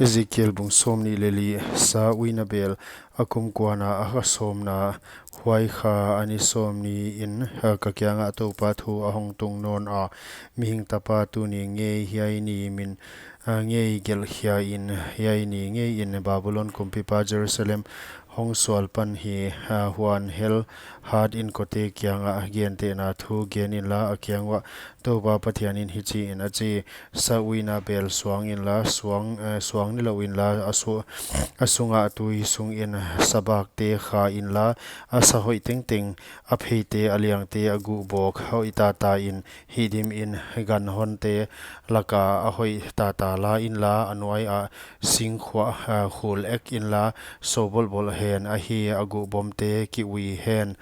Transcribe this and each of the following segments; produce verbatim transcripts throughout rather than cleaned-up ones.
Ezekiel bung sawmnih leh li. Sa uina bel, a kum kuana, a kha sawmna, huai kha a ni sawmnih in, a, ka kiangah Toupa thu a hong tung nawn a, mihing tapa, tuni ngei hiai ni min, a, ngei gelh khia in, hiai ni ngei in Babulon kumpipa Jerusalem hong sual pan hi, a, huan hel hat in kote kiangah gentehna thu gen inla, a kiang uah Toupa Pathian in hichi in a chi: Sa uina bel suang inla, suang, eh, suang nilou inla, a su-, a sungah tui sung in sa bakte kha inla, a sa hoih tengteng, a pheite, a liangte, a guh bawk hoih tata in, hihdim in, ganhonte laka a hoih tata la inla, a nuai ah singkhuah, eh, khul ek inla, sou bolhbolh hen ahi, a guh bomte ki ui hen.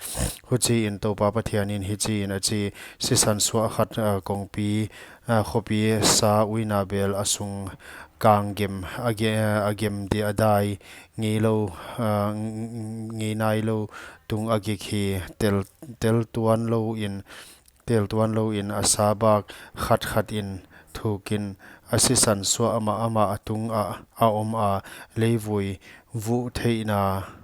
Huchi in Toupa Pathian in hichi in a chi: Sisan suah khat, eh, kongpi, a, khopi sa uina bel a sung kang gem, a ge-, a gem di a dai ngeilou, a, ng-, ng-, ngei nailou tung a gik hi. Tel, tel tuanlou in, tel tuanlou in a sa bak khatkhat in thuk in, a sisan suah amah amah a tung ah a om a, leivui vuh theihna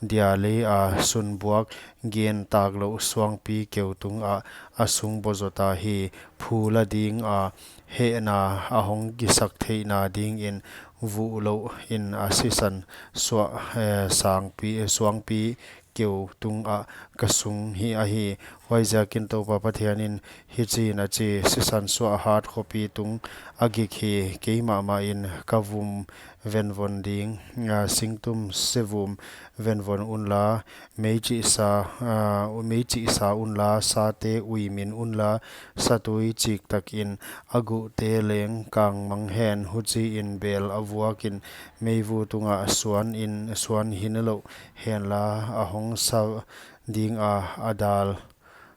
dia lei a sunbuak gen taklouh suangpi keu tungah a sung bozota hi. Phu la ding a, hehna a hong kisak theihna ding in vuh louh in a sisan suah, eh, sangpi, eh, suangpi keu tungah ka sung hi ahi. Huaiziakin Toupa Pathian in hichi in a chi: Sisan suah hat khopi tung a gik hi. Keimah mah in ka vum venvon ding, a, singtum sevum venvon unla, meichih sa, a, meichih sa unla, sate ui min unla, satui chiktak in a guhte leng kang mang hen. Huchi in bel a vuak in meivu tungah suan in, suan hi nalouh henla, a hong sa ding a, a dal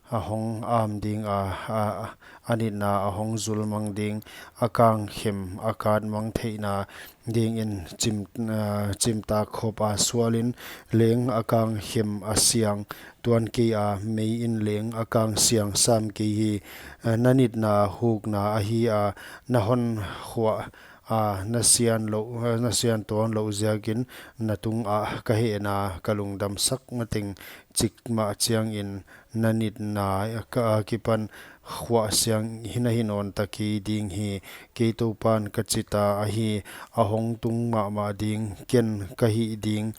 a hong am ding a, a, a nitna a hong zul mang ding, a kang khem a kat mang theihna ding in chim, a, chimtak khop a sual in leng a kang khem a siang tuan kei a, mei in leng a kang siang sam kei hi. A, na nitna hukna ahi a, na hon khuah a, na sian louh, na sian tuanlouh ziakin na tungah ka hehna ka lungdamsakna teng chik mah chiang in na nitna ka, a, kipan khuah siang hi na hi nawn ta kei ding hi. Kei Toupan ka chita ahi. A hong tung mahmah ding, ken ka hih ding,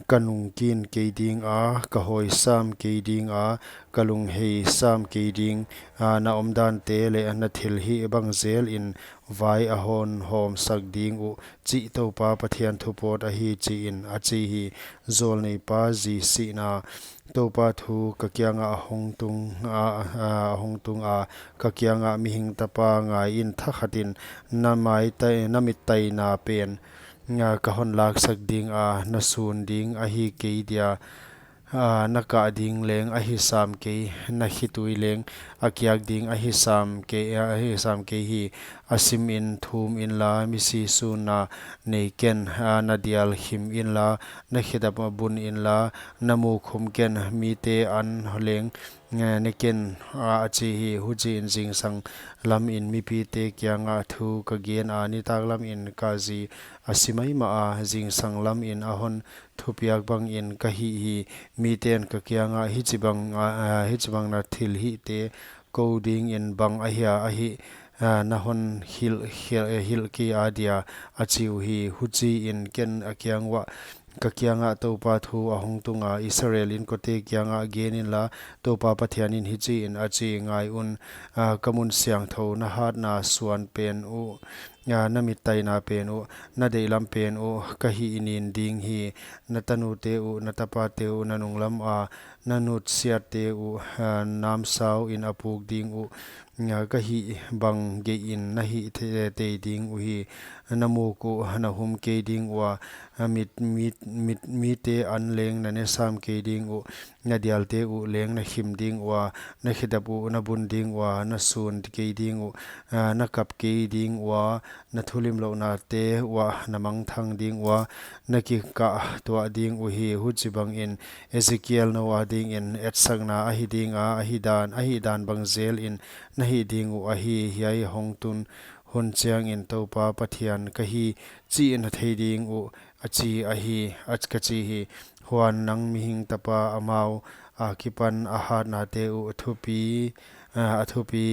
ka nungkin kei ding a, ka hawi sam kei ding a, ka lunghei sam kei ding a, na omdante leh na thilhih bang zel in vai a hon hawmsak ding uh, chih Toupa Pathian thupawt ahi, chi in a chi hi. Zawlneipa zi sihna. Toupa thu ka kiangah a hong tung a, a, a hong tung a, ka kiangah, mihing tapa, ngai in, thakhat in na maitai, na mittaina pen, a, ka hon laksak ding a, na sun ding ahi kei dia, a, na kah ding leng ahi sam kei, na khitui leng a kiak ding ahi sam kei, ahi sam kei hi. A sim in thum inla, misi sunna nei ken, a, na dial khim inla, na khedap bun inla, na muk khum ken, mite an leng, eh, ne ken, a, a chi hi. Huchi in zingsang lam in mipite kiangah thu ka gen a, nitak lam in ka zi a si maimah a, zingsang lam in a hon thupiak bang in ka hih hi. Miten ka kiangah, hichibang, a, a, hichibang na thilhihte kou ding in bang ahia ahi, a, na hon hilh, hilh, hilh kei a dia, a chi uhi. Huchi in ken a kiang uah, ka kiangah Toupa thu a hong tung a, Israel inkote kiangah gen inla, Toupa Pathian in hichi in a chi: Ngai un, a, ka mun siangthou, na hatna suan pen uh, a, na mittaina pen uh, na deihlam pen uh ka hih nin ding hi. Na tanute uh, na tapate uh, na nunglam a na nutsiatte uh, a, namsau in a puk ding uh, a, ka hih bang geih in na hih te-, tei ding uhi. Na muk uh na hum kei ding ua, a, mit, mit, mit, mite an leng na ne sam kei ding uh, na dialte uh leng na khim ding ua, na khedap uh na bun ding ua, na sun kei ding uh, a, na kap kei ding ua, na thulimlouhnate uah na mangthang ding ua, na kikah tuah ding uhi. Huchibang in Ezekiel nou a ding in etsakna ahi ding a, ahi dan, ahi dan bang zel in na hih ding uh ahi. Hiai hong tun, hun chiangin Toupa Pathian ka hi chih na thei ding uh, a chi ahi, a ka chi hi. Huan nang mihing tapa, amau a kipan a hatnate uh, thupi, a, a thupi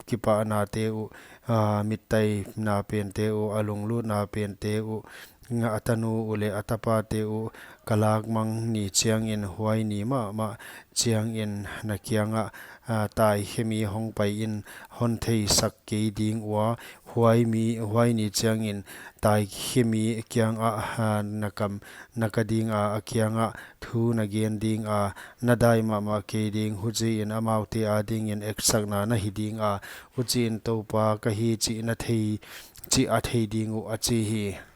kipahnate uh, a, mittaina pente uh, a lunglutna pente uh, a tanu uh leh a tapate uh ka lakmang ni chiangin huai ni mahmah chiangin na kiangah, a, tai khemi hong pai in, hon theisak kei ding ua, huai mi, huai ni chiangin tai khemi kiangah, a, na kam na ka ding a, a kiangah thu na gen ding a, na dai mahmah kei ding, huchiin amaute adingin eksakna na hi ding a, huchiin Toupa ka hi chih na thei, chih a thei ding uh, a chi hi.